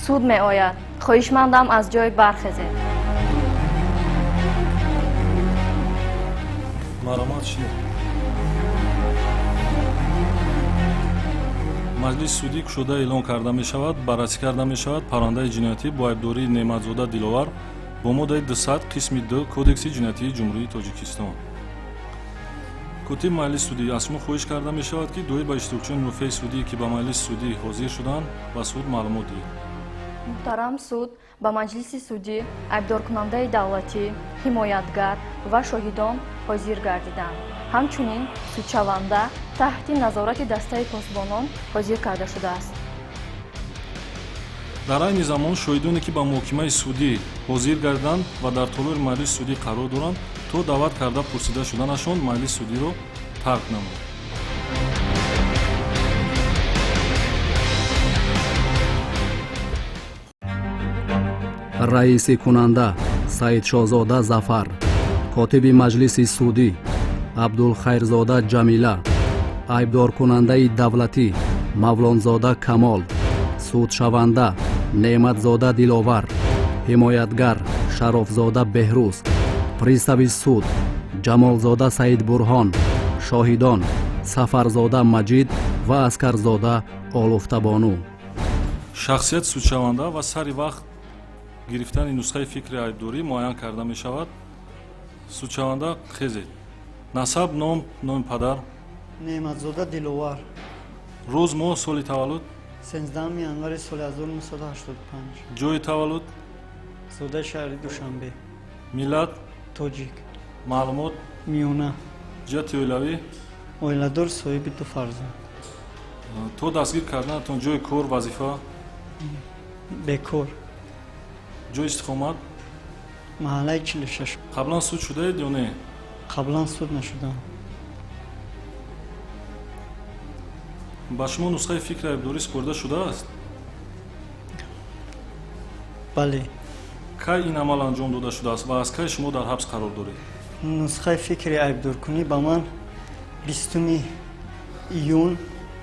Суд меояд. Хоҳишмандам, аз ҷой бархезед. Марҳамат, шинед. Маҷлиси судӣ кушода эълон карда мешавад. Баррасӣ карда мешавад парвандаи ҷиноятӣ бо айбдории Неъматзода Диловар бо моддаи 200 қисми 2 Кодекси ҷиноятии Ҷумҳурии Тоҷикистон. Котиби маҷлиси судӣ, аз шумо хоҳиш карда мешавад, ки доир ба иштирокчиёни мурофиаи судӣ, ки ба маҷлиси судӣ ҳозир шуданд, ба суд маълумот диҳед. Муҳтарам суд, ба маҷлиси судӣ айбдоркунандаи давлатӣ, ҳимоятгар ва шоҳидон ҳозир гардиданд. Ҳамчунин судшаванда таҳти назорати дастаи посбонон ҳозир карда шудааст. Дар айни замон шоҳидоне, ки ба муҳокимаи судӣ ҳозир гардиданд ва дар толори маҷлиси судӣ қарор доранд, то даъват карда пурсида шуданашон маҷлиси судиро тарк намояд. Раисикунанда Саидшоҳзода Зафар, котиби маҷлиси судӣ Абдулхайрзода Ҷамила, айбдоркунандаи давлатӣ Мавлонзода Камол, судшаванда Неъматзода Диловар, ҳимоятгар Шарофзода Беҳрӯз, пристави суд Ҷамолзода Саидбурҳон, шоҳидон Сафарзода Маҷид ва Аскарзода Олуфтабону. Шахсияти судшаванда ва сари вақт гирифтани нусхаи фикри айбдорӣ муайян карда мешавад. Судшаванда, хезед. Насаб, ном, номи падар? Неъматзода Диловар. Рӯз, моҳ, соли таваллуд? 13 январи соли 1985. Ҷои таваллуд? Зодаи шаҳри Душанбе. Миллат? Тоҷик. Маълумот? Миёна. Ҷиҳати оилавӣ? Оиладор, соҳиби ду фарзанд. То дастгир карданатон ҷои кор, вазифа? Бекор. Ҷои истиқомат? Маҳаллаи 46. Қаблан суд шудаед ё не? Қаблан суд нашудам. Ба шумо нусхаи фикри айбдорӣ супорида шудааст? Бале. Кай ин амал анҷом дода шудааст ва аз кай шумо дар ҳабс қарор доред? Нусхаи фикри айбдоркунӣ ба ман 20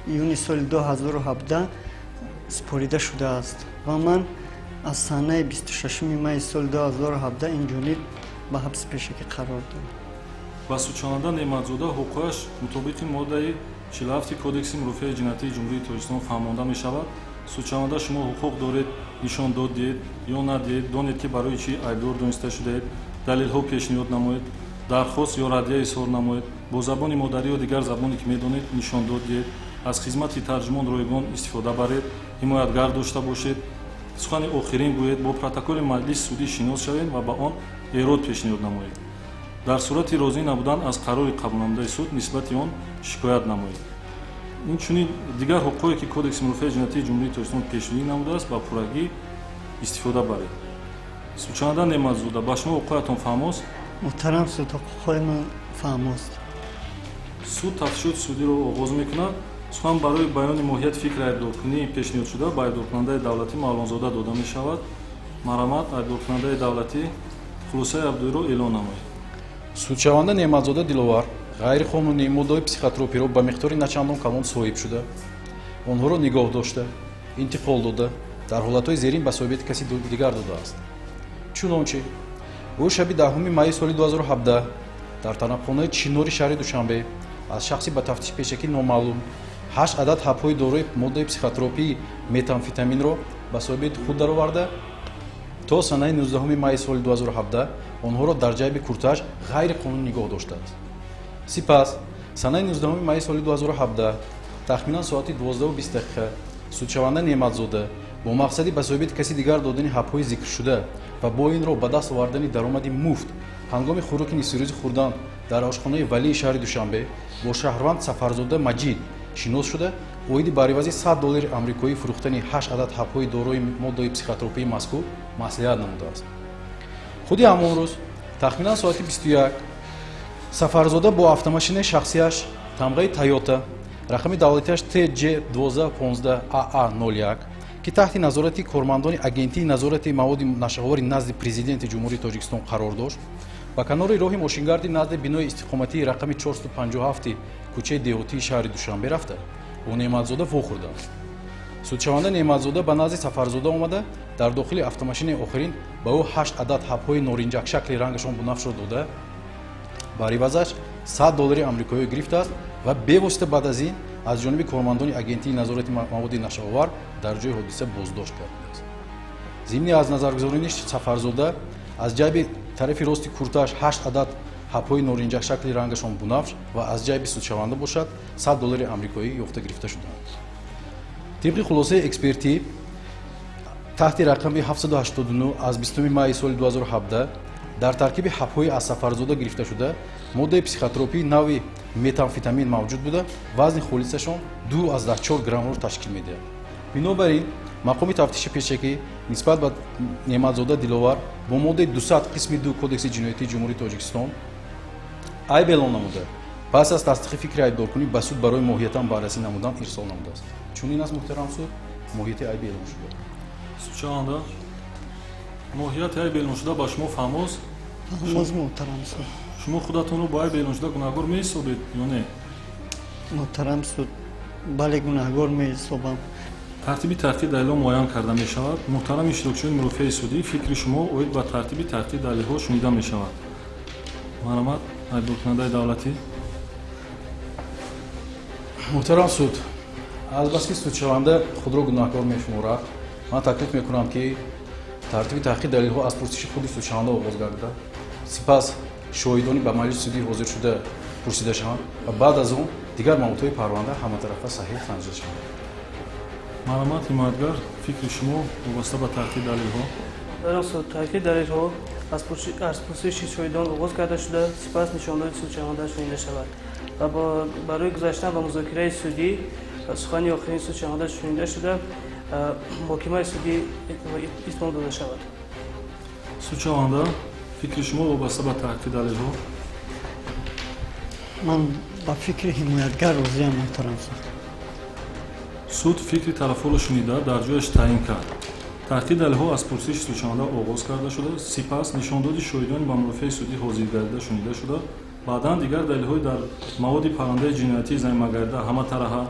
июни соли 2017 супорида шудааст ва ман аз санаи 26 майи соли 2017 инҷониб ба ҳабси пешакӣ қарор дорам. Ба судшаванда Неъматзода ҳуқуқаш мутобиқи моддаи 47 Кодекси мурофиаи ҷиноятии Ҷумҳурии Тоҷикистон фаҳмонда мешавад. Судшаванда, шумо ҳуқуқ доред нишондод диҳед ё надиҳед, донед, ки барои чӣ айбдор дониста шудаед, далелҳо пешниҳод намоед, дархост ё раддия изҳор намоед, бо забони модарӣ ё дигар забоне, ки медонед, нишондод диҳед, аз хизмати тарҷумон ройгон истифода баред, ҳимоятгар дошта бошед, сухани охирин гӯед, бо протоколи маҷлиси судӣ шинос шавед ва ба он эрод пешниҳод намоед. Дар сурати розӣ набудан аз қарори қабулнамудаи суд нисбати он шикоят намоед. Инчунин дигар ҳуқуқое, ки Кодекси мурофиаи ҷиноятии Ҷумҳурии Тоҷикистон пешбинӣ намудааст, ба пуррагӣ истифода баред. Судшаванда Неъматзода, ба шумо ҳуқуқҳоятон фаҳмост? Муҳтарам суд, ҳуқуқҳои ман фаҳмост. Суд тафтишоти судиро оғоз мекунад. Сухан барои баёни моҳияти фикри айбдоркунии пешниҳодшуда ба айбдоркунандаи давлатӣ Мавлонзода дода мешавад. Марҳамат, айбдоркунандаи давлатӣ, хулосаи айбдориро эълон намоед. Судшаванда Неъматзода Диловар ғайриқонунӣ моддаҳои психотропиро ба миқдори начандон калон соҳиб шуда, онҳоро нигоҳ дошта, интиқол дода, дар ҳолатҳои зерин ба соҳибияти каси дигар додааст. Чунончи, ӯ шаби 10 майи соли 2017 дар тарабхонаи Чинори шаҳри Душанбе аз шахси ба тафтиши пешакӣ номаълум ҳашт адад ҳабҳои дорои моддаи психотропии метамфетаминро ба соҳибияти худ дароварда, то санаи 19 майи соли 2017 онҳоро дар ҷайби куртааш ғайриқонунӣ нигоҳ доштааст. Сипас санаи 19 майи соли 2017 тахминан соати 12:20 дақиқа судшаванда Неъматзода бо мақсади ба соҳибияти каси дигар додани ҳабҳои зикршуда ва бо ин роҳ ба даст овардани даромади муфт ҳангоми хӯроки нисфирӯзӣ хӯрдан дар ошхонаи Валии шаҳри Душанбе бо шаҳрванд Сафарзода Маҷид шинос шуда, оиди бар ивази 100 доллари амрикоӣ фурӯхтани ҳашт адад ҳабҳои дорои моддаи психотропии мазкур маслиҳат намудааст. Худи ҳамон рӯз тахминан соати 21 Сафарзода бо автомошинаи шахсияш тамғаи Тойота, рақами давлатиаш ТЖ 1215 АА 01, ки таҳти назорати кормандони Агентии назорати маводи нашъаовари назди Президенти Ҷумҳурии Тоҷикистон қарор дошт, ба канори роҳи мошингарди назди бинои истиқоматии рақами 457 кӯчаи Деҳотии шаҳри Душанбе рафта, бо Неъматзода вохӯрданд. Судшаванда Неъматзода ба назди Сафарзода омада, дар дохили автомашинаи охирин ба ӯ 8 адад ҳабҳои норинҷакшакли рангашон бунафшро дода, бар ивазаш 100 доллари амрикоӣ гирифтааст ва бевосита баъд аз ин аз ҷониби кормандони агентии назорати маводи нашъаовар дар ҷои ҳодиса боздошт гардидааст. Зимни аз назаргузоронии Сафарзода аз ҷайби тарафи рости куртааш 8 адад ҳабҳои норинҷакшакли рангашон бунафш ва аз ҷайби судшаванда бошад 100 доллари амрикоӣ ёфта гирифта шудаанд. Тибқи хулосаи экспертӣ таҳти рақами 789 аз 20 майи соли 2017 дар таркиби ҳабҳои аз Сафарзода гирифта шуда моддаи психотропии нави метамфетамин мавҷуд буда, вазни холисашон 2,4 граммро ташкил медиҳад. Бинобар ин мақоми тафтиши пешакӣ нисбат ба Неъматзода Диловар бо моддаи 200 қисми 2 Кодекси ҷиноятии Ҷумҳурии Тоҷикистон айб эълон намуда, пас аз тасдиқи фикри айбдоркунӣ ба суд барои моҳиятан баррасӣ намудан ирсол намудааст. Чунин аст, муҳтарам суд, моҳияти айби эълоншуда. Судшаванда, моҳияти айби эълоншуда ба шумо фаҳмост? Фаҳмост, муҳтарам суд. Шумо худатонро бо айби эълоншуда гунаҳгор меҳисобед ё не? Муҳтарам суд, бале, гунаҳгор меҳисобам. Тартиби таҳқиқи далелҳо муайян карда мешавад. Муҳтарами иштирокчиёни мурофиаи судӣ, фикри шумо оид ба тартиби таҳқиқи далелҳо шунида мешавад. Марҳамат, айбдоркунандаи давлатӣ. Муҳтарам суд, азбаски судшаванда худро гунаҳкор мешуморад, ман таклиф мекунам, ки тартиби таҳқиқи далелҳо аз пурсиши худи судшаванда оғоз гардида, сипас шоҳидони ба маҷлиси судӣ ҳозиршуда пурсида шаванд ва баъд аз он дигар маводҳои парванда ҳаматарафа саҳеҳ санҷида шаванд. Марҳамат, ҳимоятгар, фикри шумо вобаста ба таҳқиқи далелҳо. Муҳтарам суд, таҳқиқи далелҳо аз пурсиши шоҳидон оғоз карда шуда, сипас нишондоди судшаванда шунида шавад ва барои гузаштан ба музокираи судӣ сухани охирини судшаванда шунида шуда, муҳокимаи судӣ итмом дода шавад. Судшаванда, фикри шумо вобаста ба таҳқиқи далелҳо? Ман ба фикри ҳимоятгар розиям, муҳтарам суд. Суд фикри тарафҳоро шунида, дар ҷояш таъин кард. Таҳқиқи далелҳо аз пурсиши судшаванда оғоз карда шуда, сипас нишондоди шоҳидони ба мурофиаи судӣ ҳозир гардида шунида шуда, баъдан дигар далелҳои дар маводи парвандаи ҷиноятии замимагардида ҳаматараҳа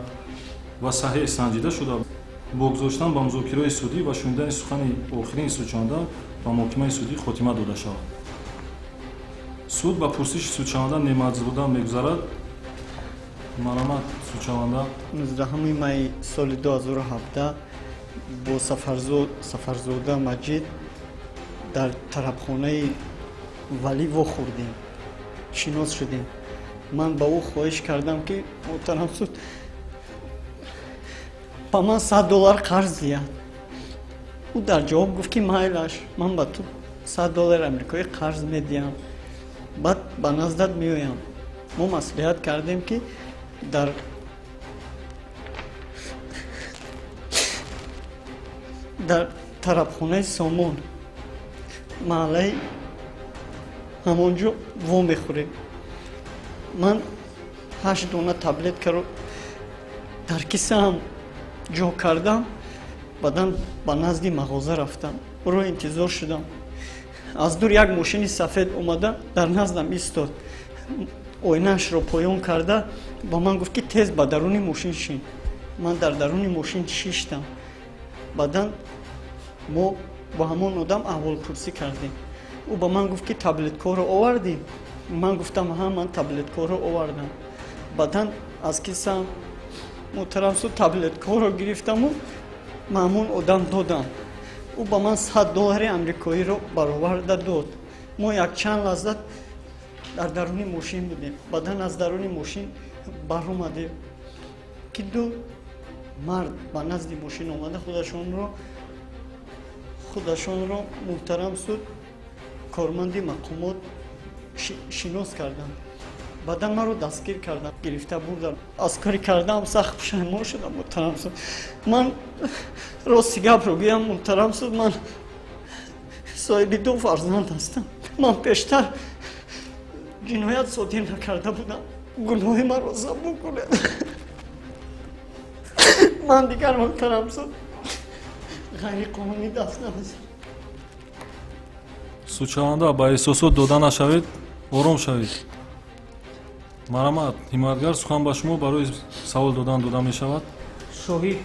ва саҳеҳ санҷида шуда, бо гузоштан ба музокираи судӣ ва шунидани сухани охирини судшаванда ба муҳокимаи судӣ хотима дода шавад. Суд ба пурсиши судшаванда Неъматзода мегузарад. Марҳамат, судшаванда. 19 майи соли 2017 бо Сафарзода Маҷид дар тарабхонаи Валӣ вохӯрдем, шинос шудем. Ман ба ӯ хоҳиш кардам, ки, муҳтарам суд, ба ман 100 доллар қарз диҳад. Ӯ дар ҷавоб гуфт, ки майлаш, ман ба ту 100 доллари амрикоӣ қарз медиҳам, баъд ба наздат меоям. Мо маслиҳат кардем, ки дар тарабхонаи Сомон, маҳаллаи ҳамон ҷо вомехӯрем. Ман 8 дона таблеткаро дар кисаам ҷо кардам, баъдан ба назди мағоза рафтам, ӯро интизор шудам. Аз дур як мошини сафед омада дар наздам истод. Оинаашро поён карда ба ман гуфт, ки тез ба даруни мошин шин. Ман дар даруни мошин шиштам. Баъдан мо бо ҳамон одам аҳволпурсӣ кардем. Ӯ ба ман гуфт, ки таблеткаҳоро овардӣ? Ман гуфтам, ҳа, ман таблеткаҳоро овардам. Баъдан аз кисам, муҳтарам суд, таблеткаҳоро гирифтаму ба ҳамон одам додам. Ӯ ба ман 100 доллари амрикоиро бароварда дод. Мо якчанд лаҳза дар даруни мошин будем. Баъдан аз даруни мошин баромадем, ки ду мард ба назди мошин омада худашонро, муҳтарам суд, корманди мақомот шинос карданд. Баъдан маро дастгир карданд, гирифта бурданд. Аз кори кардаам сахт пушаймон шудам, муҳтарам суд. Ман рости гапро гӯям, муҳтарам суд, ман соҳиби ду фарзанд ҳастам. Ман пештар ҷиноят содир накарда будам. Гуноҳи маро забун кунед. Ман дигар, муҳтарам суд, ғайриқонунӣ даст намезанам. Судшаванда, ба эҳсосот дода нашавед, ором шавед. Марҳамат, ҳимоятгар, сухан ба шумо барои савол додан дода мешавад. Шоҳид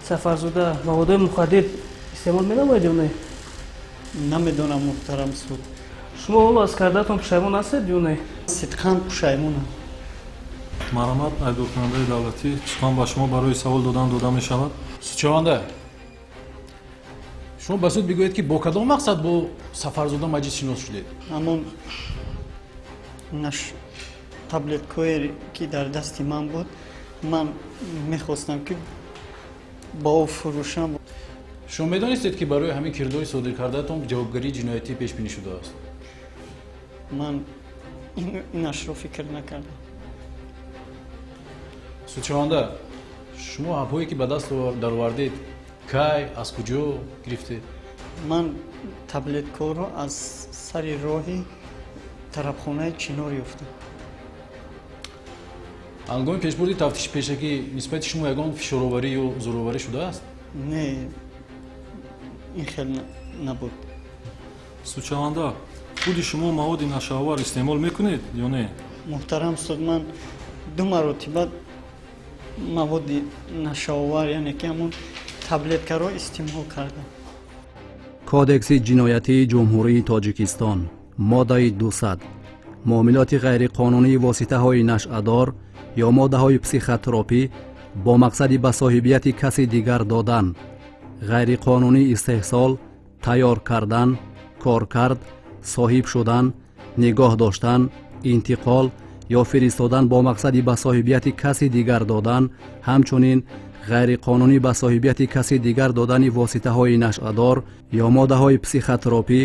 Сафарзода маводҳои мухаддир истеъмол менамоед ё не? Намедонам, муҳтарам суд. Шумо ҳоло аз кардаатон пушаймон ҳастед ё не? Сидқан пушаймонам. Марҳамат, айбдоркунандаи давлатӣ, сухан ба шумо барои савол додан дода мешавад. Судшаванда, шумо ба суд бигӯед, ки бо кадом мақсад бо Сафарзода Маҷид шинос шудед? Ҳамон таблеткое, ки дар дасти ман буд, ман мехостам, ки ба ӯ фурӯшам. Шумо медонистед, ки барои ҳамин кирдори содир кардаатон ҷавобгарии ҷиноятӣ пешбинӣ шудааст? Ман инашро фикр накардам. Судшаванда, шумо ҳабҳое, ки ба даст даровардед, кай, аз куҷо гирифтед? Ман таблеткаро аз сари роҳи тарабхонаи Чинор ёфтам. Ҳангоми пешбурди тафтиши пешакӣ нисбати шумо ягон фишороварӣ ё зӯроварӣ шудааст? Не, ин хел набуд. Судшаванда, худи шумо маводи нашъаовар истеъмол мекунед ё не? Муҳтарам суд, ман ду маротиба маводи нашъаовар, яъне ки ҳамон таблеткаро истеъмол кардам. Кодекси ҷиноятии Ҷумҳурии Тоҷикистон, моддаи 200, муомилоти ғайриқонунии воситаҳои нашъадор ё моддаҳои психотропӣ бо мақсади ба соҳибияти каси дигар додан, ғайриқонунӣ истеҳсол, тайёр кардан, коркард, соҳиб шудан, нигоҳ доштан, интиқол ё фиристодан бо мақсади ба соҳибияти каси дигар додан, ҳамчунин ғайриқонунӣ ба соҳибияти каси дигар додани воситаҳои нашъадор ё моддаҳои психотропӣ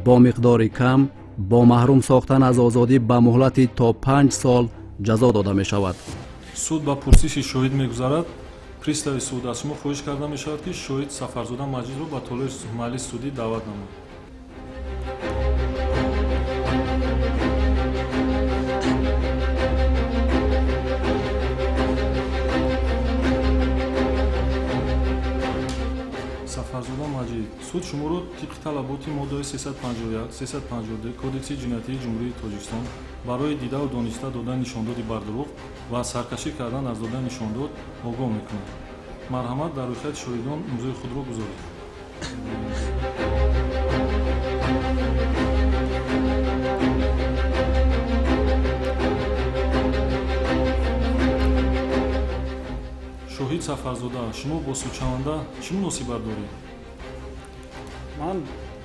бо миқдори кам бо маҳрум сохтан аз озодӣ ба муҳлати то 5 сол ҷазо дода мешавад. Суд ба пурсиши шоҳид мегузарад. Пристави суд, аз шумо хоҳиш карда мешавад, ки шоҳид Сафарзода Маҷидро ба толори маҷлиси судӣ даъват намоед. Сафарзода Маҷид, суд шуморо тибқи талаботи моддаҳои 351, 352 Кодекси ҷиноятии Ҷумҳурии Тоҷикистон барои дидаву дониста додани нишондоди бардурӯғ ва саркашӣ кардан аз додани нишондод огоҳ мекунад. Марҳамат, дар рӯйхати шоҳидон имзои худро гузоред. Шоҳид Сафарзода, шумо бо судшаванда чӣ муносибат доред? Ман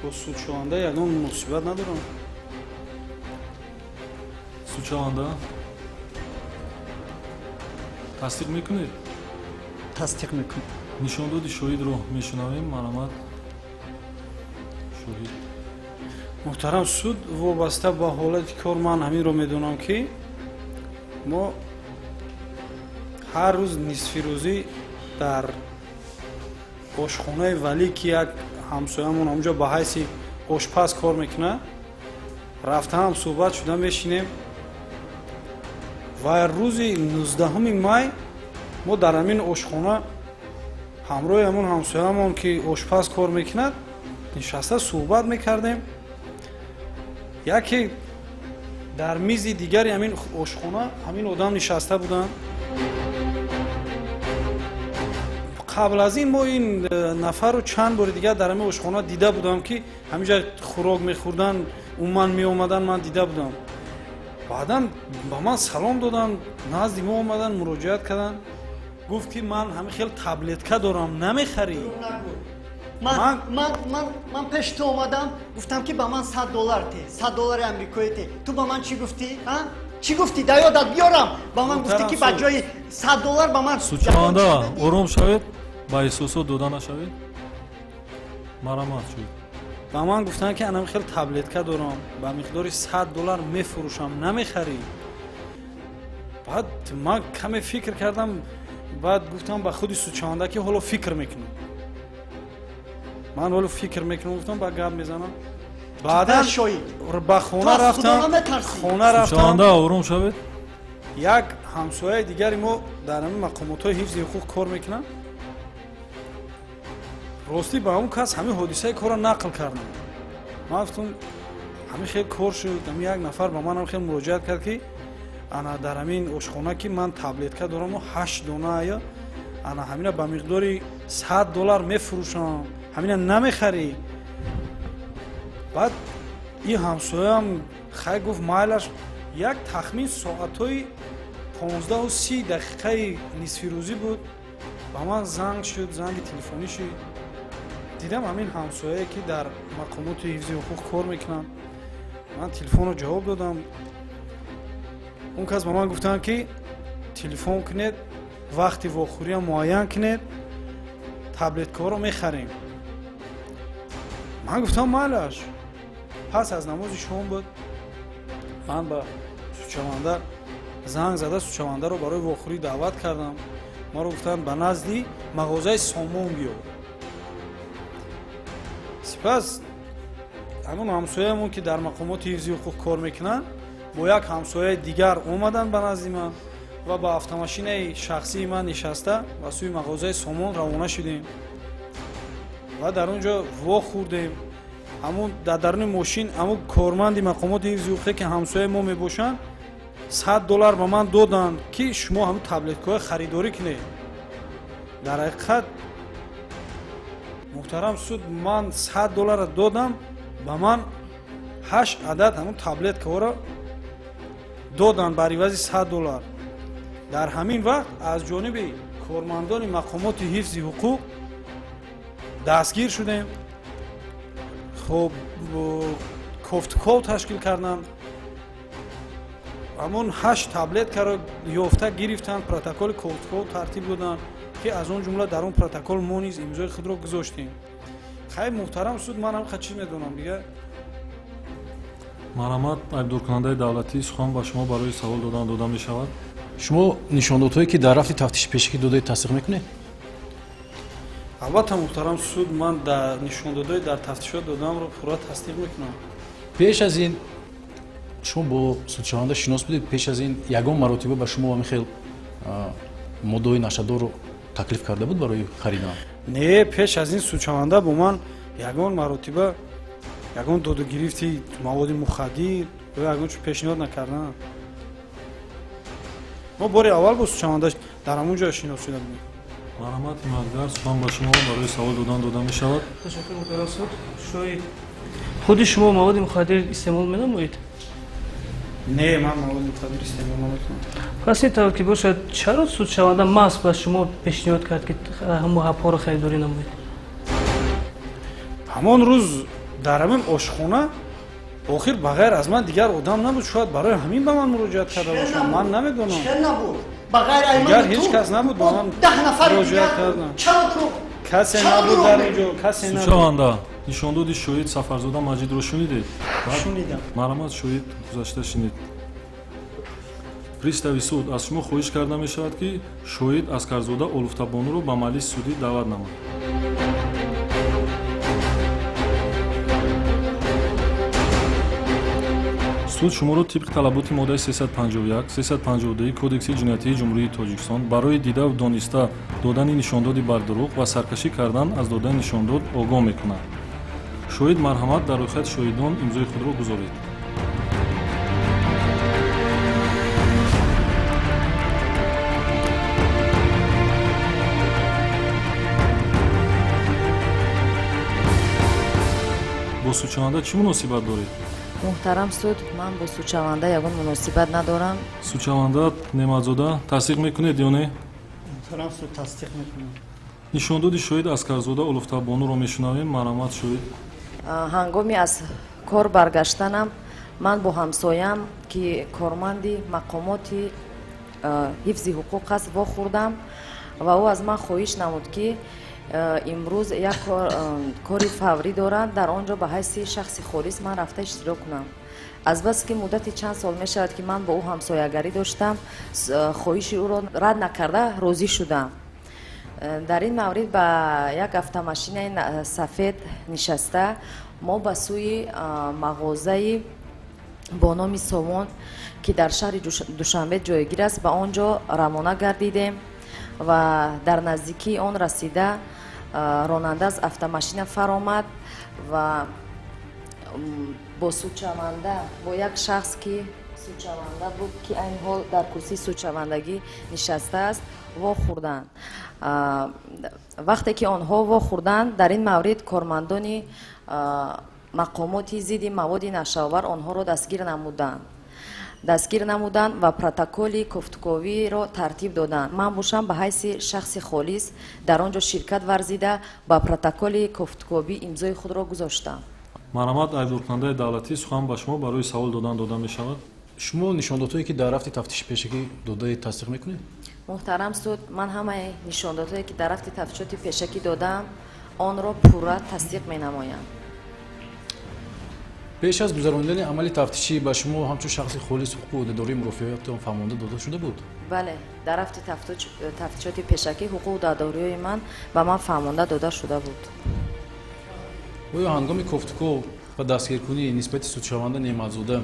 бо судшаванда ягон муносибат надорам. Судшаванда, тасдиқ мекунед? Тасдиқ мекунам. Нишондоди шоҳидро мешунавем. Марҳамат, шоҳид. Муҳтарам суд, вобаста ба ҳолати кор ман ҳаминро медонам, ки мо ҳар рӯз нисфирӯзӣ дар ошхонаи Валӣ, ки як ҳамсоямон ҳамонҷо ба ҳайси ошпаз кор мекунад, рафта ҳам суҳбат шуда мешинем. Ва рӯзи 19 май мо дар ҳамин ошхона ҳамроҳи ҳамон ҳамсоямон, ки ошпаз кор мекунад, нишаста суҳбат мекардем. Яке дар мизи дигари ҳамин ошхона ҳамин одам нишаста буданд. Қабл аз ин мо ин нафарро чанд бори дигар дар ҳамин ошхона дида будам, ки ҳаминҷа хӯрок мехӯрдан, умуман меомадан, ман дида будам. Баъдан ба ман салом доданд, назди мо омаданд, муроҷиат карданд. Гуфт, ки ман ҳамин хел таблетка дорам, намехарӣ? Ман пеш ту омадам, гуфтам, ки ба ман 100 доллар те, 100 доллари амрикоӣ те. Ту ба ман чӣ гуфтӣ? Чӣ гуфтӣ? Да ёдат биёрам. Ба ман гуфтӣ, ки ба ҷои 100 доллар ба ман Судшаванда, ором шавед, ба эҳсосот дода нашавед. Марҳамат, шоҳид. Ба ман гуфтанд, ки анам хел таблетка дорам, ба миқдори 100 доллар мефурӯшам, намехарӣ? Баъд ман каме фикр кардам, баъд гуфтам ба худи судшаванда, ки ҳоло фикр мекунам, ман ҳоло фикр мекунам, гуфтам, ба гап мезанам. Баъдан ба хона рафтам, хона рафтам. Судшаванда, ором шавед. Як ҳамсояи дигари мо дар ҳамин мақомотҳои ҳифзи ҳуқуқ кор мекунад. Ростӣ, ба он кас ҳамин ҳодисаи корро нақл кардам. Ман гуфтам, ҳамин хел кор шуд, ҳамин як нафар ба манам хел муроҷиат кард, ки ана дар ҳамин ошхона, ки ман таблетка дораму 8 дона ая Ана ҳамина ба миқдори $100 мефурӯшам, ҳамина намехарӣ? Баъд ин ҳамсояам хай гуфт майлаш. Як тахмин соатҳои 15:30 дақиқаи нисфирӯзӣ буд, ба ман занг шуд, занги телефонӣ шуд. Дидам ҳамин ҳамсояе, ки дар мақомоти ҳифзи ҳуқуқ кор мекунанд. Ман телефонро ҷавоб додам. Он кас ба ман гуфтанд, ки телефон кунед, вақти вохӯриам муайян кунед, таблеткаҳоро мехарем. Ман гуфтам майлаш. Пас аз намози шом буд, ман ба судшаванда занг зада, судшавандаро барои вохӯрӣ даъват кардам. Маро гуфтанд ба назди мағозаи Сомон биё. Сипас ҳамон ҳамсояамон, ки дар мақомоти ҳифзи ҳуқуқ кор мекунанд, бо як ҳамсояи дигар омаданд ба назди ман ва ба автомашинаи шахсии ман нишаста ба сӯи мағозаи Сомон равона шудем ва дар он ҷо вохӯрдем. Ҳамун дар даруни мошин ҳамун корманди мақомоти ҳифзи ҳуқуқе, ки ҳамсояи мо мебошанд, $100 ба ман доданд, ки шумо ҳамун таблеткаҳои харидорӣ кунед. Дар ҳақиқат, муҳтарам суд, ман $100 додам, ба ман 8 адад ҳамун таблеткаҳоро доданд бар ивази $100. Дар ҳамин вақт аз ҷониби кормандони мақомоти ҳифзи ҳуқуқ дастгир шудем. Хоб, кофтуков ташкил карданд, ҳамон 8 таблеткаро ёфта гирифтанд, протоколи кофтуков тартиб доданд, ки аз он ҷумла дар он протокол мо низ имзои худро гузоштем. Хай, муҳтарам суд, ман ҳам чиз медонам дига. Марҳамат, айбдоркунандаи давлатӣ, сухан ба шумо барои савол додан дода мешавад. Шумо нишондодҳое, ки дар рафти тафтиши пешакӣ додаед, тасдиқ мекунед? Албатта, муҳтарам суд, ман дар нишондодҳои дар тафтишот додамро пурра тасдиқ мекунам. Пеш аз ин шумо бо судшаванда шинос будед? Пеш аз ин ягон маротиба ба шумо ҳамин хел моддаҳои нашъадорро таклиф карда буд барои харидан? Не, пеш аз ин судшаванда бо ман ягон маротиба ягон додугирифти маводи мухаддир ё ягон чиз пешниҳод накардам. Мо бори аввал бо судшаванда дар ҳамон ҷо шинос шуда будем. Марҳамат, ҳимоятгар, сухан ба шумо барои савол додан дода мешавад. Ташаккур, муҳтарам суд. Шоҳид, худи шумо маводи мухаддир истеъмол менамоед? Не, ман маводи мухаддир истеъмол намекунам. Пас ин тавр ки бошад, чаро судшаванда маҳз ба шумо пешниҳод кард, ки ҳамон ҳабҳоро харидорӣ намоед? Ҳамон рӯз дар ҳамин ошхона охир ба ғайр аз ман дигар одам набуд. Шояд барои ҳамин ба ман муроҷиат карда бошам, ман намедонам. Дигар ҳеҷ кас набуд ба ман муроҷиат кардан. Касе набуд дар ин ҷо, касе набуд. Судшаванда, нишондоди шоҳид Сафарзода Маҷидро шунидед? Шунидам. Марҳамат, шоҳид, гузашта шинед. Пристави суд, аз шумо хоҳиш карда мешавад, ки шоҳид Аскарзода Олуфтабонуро ба маҷлиси судӣ даъват намоед. Суд шуморо тибқи талаботи моддаи 351, 352 Кодекси ҷиноятии Ҷумҳурии Тоҷикистон барои дидаву дониста додани нишондоди бардурӯғ ва саркашӣ кардан аз додани нишондод огоҳ мекунад. Шоҳид, марҳамат, дар рӯйхати шоҳидон имзои худро гузоред. Бо судшаванда чӣ муносибат доред? Муҳтарам суд, ман бо судшаванда ягон муносибат надорам. Судшаванда Неъматзода, тасдиқ мекунед ё не? Муҳтарам суд, тасдиқ мекунам. Нишондоди шоҳид Аскарзода Олуфтабонуро мешунавем. Марҳамат, шоҳид. Ҳангоми аз кор баргаштанам ман бо ҳамсоям, ки корманди мақомоти ҳифзи ҳуқуқ аст, вохӯрдам ва ӯ аз ман хоҳиш намуд, ки имрӯз як кори фаврӣ дорам, дар он ҷо ба ҳайси шахси холис ман рафта иштирок кунам. Азбаски муддати чанд сол мешавад, ки ман бо ӯ ҳамсоягарӣ доштам, хоҳиши ӯро рад накарда розӣ шудам. Дар ин маврид ба як автомашинаи сафед нишаста мо ба сӯи мағозаи бо номи Сомон, ки дар шаҳри Душанбе ҷойгир аст, ба он ҷо равона гардидем ва дар наздикии он расида ронанда аз автомашина фаромад ва бо судшаванда, бо як шахс, ки Судшаванда буд, ки айни ҳол дар курсии судшавандагӣ нишастааст, вохӯрданд. Вақте ки онҳо вохӯрданд, дар ин маврид кормандони мақомоти зидди маводи нашъаовар онҳоро дастгир намуданд ва протоколи кофтуковиро тартиб доданд. Ман бошам, ба ҳайси шахси холис дар он ҷо ширкат варзида, ба протоколи кофтуковӣ имзои худро гузоштам. Марҳамат, айбдоркунандаи давлатӣ, сухан ба шумо барои савол додан дода мешавад. Шумо нишондодҳое, ки дар рафти тафтиши пешакӣ додаед, тасдиқ мекунед? Муҳтарам суд, ман ҳамаи нишондодҳое, ки дар рафти тафтишоти пешакӣ додаам, онро пурра тасдиқ менамоям. Пеш аз гузаронидани амали тафтишӣ ба шумо ҳамчун шахси холис ҳуқуқу ӯҳдадории мурофиатон фаҳмонда дода шуда буд? Бале, дар рафти тафтишоти пешакӣ ҳуқуқу ӯҳдадориҳои ман ба ман фаҳмонда дода шуда буд. Оё ҳангоми кофтуков ва дастгиркунӣ нисбати судшаванда Неъматзода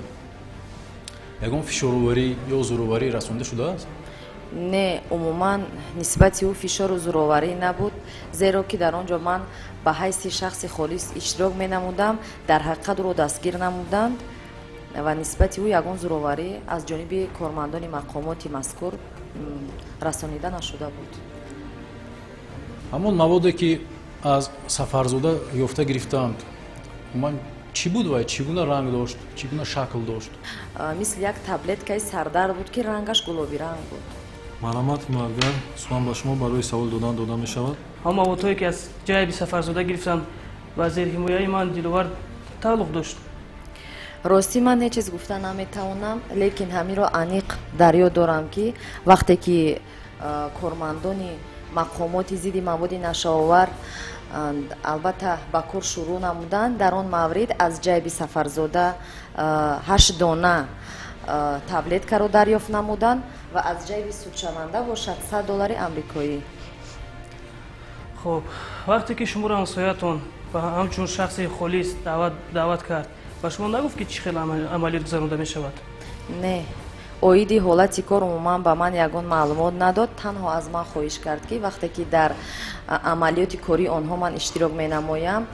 ягон фишороварӣ ё зӯроварӣ расонида шудааст? Не, умуман нисбати ӯ фишору зӯроварӣ набуд, зеро ки дар он ҷо ман ба ҳайси шахси холис иштирок менамудам. Дар ҳақиқат ӯро дастгир намуданд ва нисбати ӯ ягон зӯроварӣ аз ҷониби кормандони мақомоти мазкур расонида нашуда буд. Ҳамон маводе, ки аз Сафарзода ёфта гирифтаанд, умуман чӣ буд ва чӣ гуна ранг дошт, чӣ гуна шакл дошт? Мисли як таблеткаи сардард буд, ки рангаш гулобиранг буд. Марҳамат, ҳимоятгар, сухан ба шумо барои савол додан дода мешавад. Ҳамон маводҳое, ки аз ҷайби Сафарзода гирифтанд, ба зерҳимояи ман Диловар тааллуқ дошт? Ростӣ, ман ҳеҷ чиз гуфта наметавонам, лекин ҳаминро аниқ дар ёд дорам, ки вақте ки кормандони мақомоти зидди маводи нашъаовар, албатта, ба кор шурӯъ намуданд, дар он маврид аз ҷайби Сафарзода ҳашт дона таблеткаро дарёфт намуданд ва аз ҷайби судшаванда бошад 100 доллари амрикоӣ. Хуб, вақте ки шуморо ҳамсоятон ба ҳамчун шахси холис даъват кард, ба шумо нагуфт, ки чӣ хел амалиёт гузаронда мешавад? Не, оиди ҳолати кор умуман ба ман ягон маълумот надод. Танҳо аз ман хоҳиш кард, ки вақте ки дар амалиёти кории онҳо ман иштирок менамоям,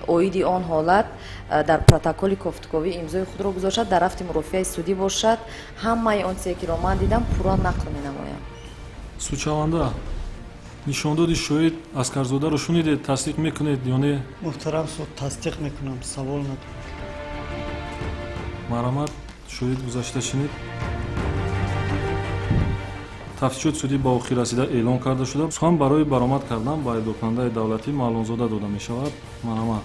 оиди он ҳолат дар протоколи кофтуковӣ имзои худро гузошад, дар рафти мурофиаи судӣ бошад, ҳамаи он чизе, киро ман дидам, пурра нақл менамоям. Судшаванда, нишондоди шоҳид Аскарзодаро шунидед, тасдиқ мекунед ё не? Муҳтарам суд, тасдиқ мекунам, савол надорам. Марҳамат, шоҳид, гузашта шинед. Тафтишоти судӣ ба охир расида эълон карда шуда. Сухан барои баромад кардан ба айбдоркунандаи давлатӣ Маълумзода дода мешавад. Марҳамат.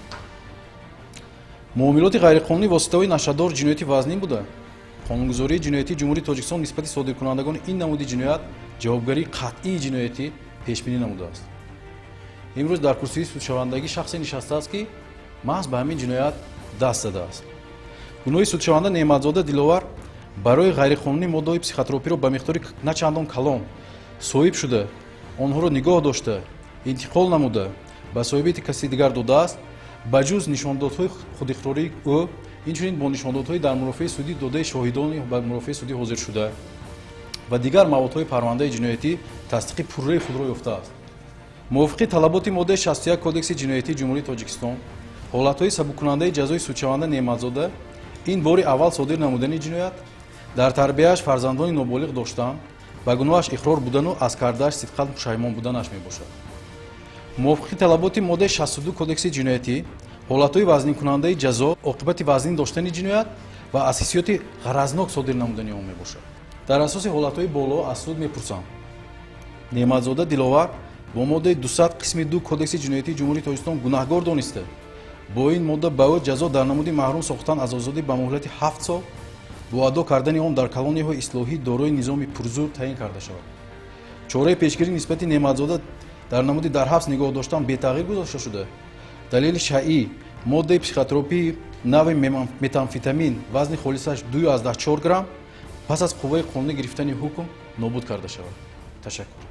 Муомилоти ғайриқонунии воситаҳои нашъадор ҷинояти вазнин буда, қонунгузории ҷиноятии Ҷумҳурии Тоҷикистон нисбати содиркунандагони ин намуди ҷиноят ҷавобгарии қатъии ҷиноятӣ пешбинӣ намудааст. Имрӯз дар курсии судшавандагӣ шахсе нишастааст, ки маҳз ба ҳамин ҷиноят даст задааст. Гуноҳи судшаванда Неъматзода Диловар барои ғайриқонунӣ моддаҳои психотропиро ба миқдори на чандон калон соҳиб шуда, онҳоро нигоҳ дошта, интиқол намуда, ба соҳибияти каси дигар додааст, ба ҷуз нишондодҳои худиқрории ӯ, инчунин бо нишондодҳои дар мурофиаи судӣ додаи шоҳидони ба мурофиаи судӣ ҳозиршуда ва дигар маводҳои парвандаи ҷиноятӣ тасдиқи пурраи худро ёфтааст. Мувофиқи талаботи моддаи 61 Кодекси ҷиноятии Ҷумҳурии Тоҷикистон, ҳолатҳои сабуккунандаи ҷазои судшаванда Неъматзода ин бори аввал содир намудани ҷиноят, дар тарбияаш фарзандони ноболиғ доштан, ба гуноҳаш иқрор будану аз кардааш сидқан пушаймон буданаш мебошад. Мувофиқи талаботи моддаи 62 Кодекси ҷиноятӣ, ҳолатҳои вазнинкунандаи ҷазо оқибати вазнин доштани ҷиноят ва аз ҳиссиёти ғаразнок содир намудани он мебошад. Дар асоси ҳолатҳои боло аз суд мепурсам: Неъматзода Диловар бо моддаи 200 қисми 2 Кодекси ҷиноятии Ҷумҳурии Тоҷикистон гунаҳгор дониста, бо ин модда ба ӯ ҷазо дар намуди маҳрум сохтан аз озодӣ ба муҳлати 7 сол бо адо кардани он дар колонияҳои ислоҳӣ дорои низоми пурзӯр таъин карда шавад. Чораи пешгирӣ нисбати Неъматзода дар намуди дар ҳабс нигоҳ доштан бетағйир гузошта шуда, далели шайъӣ моддаи психотропии нави метамфетамин вазни холисаш 2,4 грамм пас аз қувваи қонунӣ гирифтани ҳукм нобуд карда шавад. Ташаккур.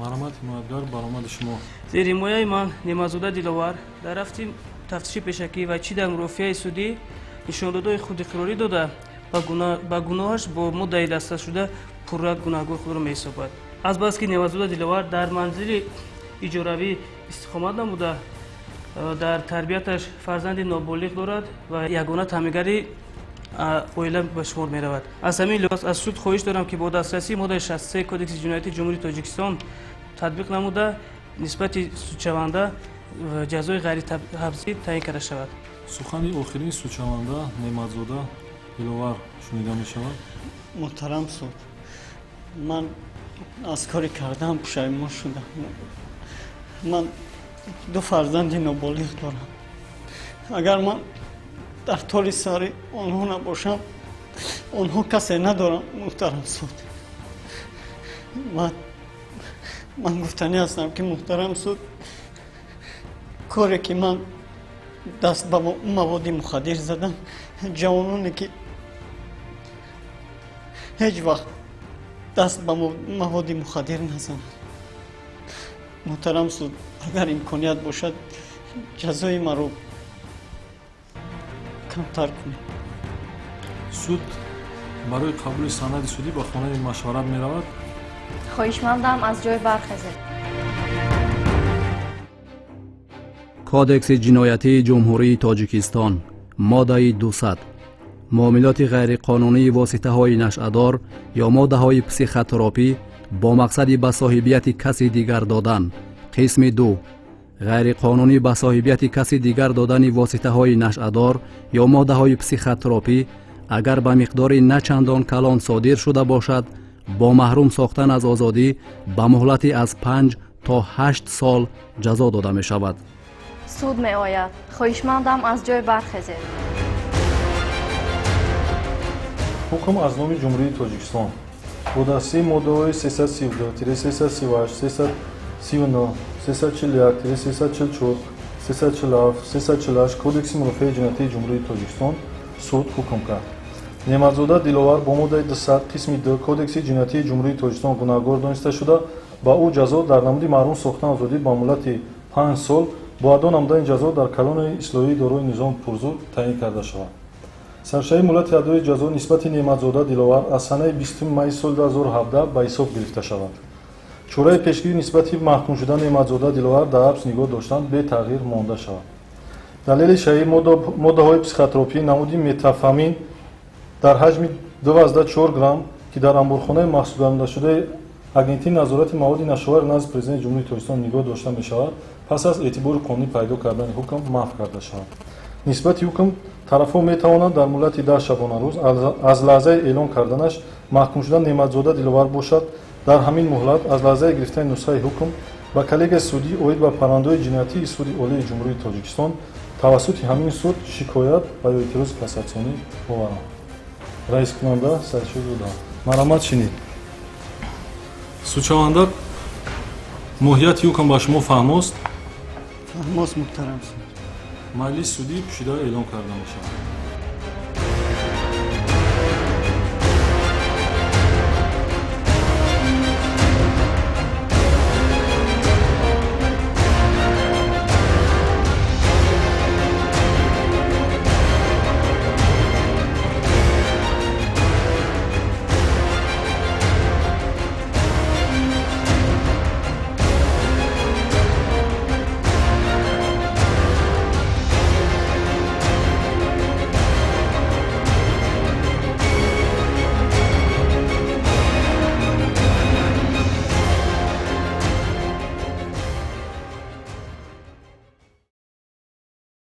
Марҳамат, ҳимоятгар, баромади шумо. Зери ҳимояи ман Неъматзода Диловар дар рафти тафтиши пешакӣ ва чӣ дар мурофиаи судӣ нишондодҳои худиқрорӣ дода, ба гуноҳаш бо моддаи дастрасшуда пурра гунаҳгор худро меҳисобад. Азбаски Неъматзода Диловар дар манзили иҷоравӣ истиқомат намуда, дар тарбияташ фарзанди ноболиғ дорад ва ягона таъмингари Оила ба шумор меравад. Аз ҳамин лиҳоз аз суд хоҳиш дорам, ки бо дастрасии моддаи 63 Кодекси ҷиноятии Ҷумҳурии Тоҷикистон татбиқ намуда, нисбати судшаванда ҷазои ғайриҳабсӣ таъин карда шавад. Сухани охирини судшаванда Неъматзода Диловар шунида мешавад. Муҳтарам суд, ман аз кори кардаам пушаймон шудам. Ман ду фарзанди ноболиғ дорам. Агар ман дар тори сари онҳо набошам, онҳо касе надорам. Муҳтарам суд, ман гуфтанӣ ҳастам, ки, муҳтарам суд, коре ки ман даст ба маводи мухаддир задам, ҷавононе ки ҳеҷ вақт даст ба маводи мухаддир назананд. Муҳтарам суд, агар имконият бошад, ҷазои маро камтар кунед. Суд барои қабули санади судӣ ба хонаи машварат меравад. Хоҳишмандам аз ҷой бархезед. Кодекси ҷиноятии Ҷумҳурии Тоҷикистон, моддаи 200. Муомилоти ғайриқонунии воситаҳои нашъадор ё моддаҳои психотропӣ бо мақсади ба соҳибияти каси дигар додан. Қисми 2. Ғайриқонунӣ ба соҳибияти каси дигар додани воситаҳои нашъадор ё моддаҳои психотропӣ, агар ба миқдори на чандон калон содир шуда бошад, бо маҳрум сохтан аз озодӣ ба муҳлати аз 5 то 8 сол ҷазо дода мешавад. Суд меояд. Хоҳишмандам аз ҷой бархезед. Ҳукм аз номи Ҷумҳурии Тоҷикистон бо дастраси моддаҳои 332, 338, 339, 341, 344, 347, 348 Кодекси мурофиаи ҷиноятии Ҷумҳурии Тоҷикистон суд ҳукм кард. Неъматзода Диловар бо моддаи 200 қисми 2 Кодекси ҷиноятии Ҷумҳурии Тоҷикистон гунаҳгор дониста шуда, ба ӯ ҷазо дар намуди маҳрум сохтан озодӣ ба муҳлати 5 сол бо адо намудани ҷазо дар колонияи ислоҳии дорои низоми пурзур таъин карда шавад. Саршавии муҳлати адои ҷазо нисбати Неъматзода Диловар аз санаи 20 майи соли 2017 ба ҳисоб гирифта шавад. Чораи пешгирӣ нисбати маҳкум шудан Неъматзода Диловар дар ҳабс нигоҳ доштан бетағйир монда шавад. Далели шаҳӣ моддаҳои психотропӣ намуди метафамин дар ҳаҷми 2,4 грамм, ки дар анборхонаи махсусгардонидашудаи Агентии назорати маводи нашъаовар назди Президенти Ҷумҳурии Тоҷикистон нигоҳ дошта мешавад, пас аз эътибори қонунӣ пайдо кардани ҳукм маҳв карда шавад. Нисбати ҳукм тарафҳо метавонанд дар муҳлати 10 шабонарӯз аз лаҳзаи эълон карданаш маҳкум шудан Неъматзода Диловар бошад, дар ҳамин муҳлат аз лаҳзаи гирифтани нусхаи ҳукм ба коллегияи судӣ оид ба парвандаҳои ҷиноятии Суди Олии Ҷумҳурии Тоҷикистон тавассути ҳамин суд шикоят ва ё эътирози кассатсионӣ оваранд. Раискунанда Сайдшозода. Марҳамат, шинед. Судшаванда, моҳияти ҳукм ба шумо фаҳмост? Фаҳмост, муҳтарам суд. Маҷлиси судӣ пӯшида эълон карда мешавад.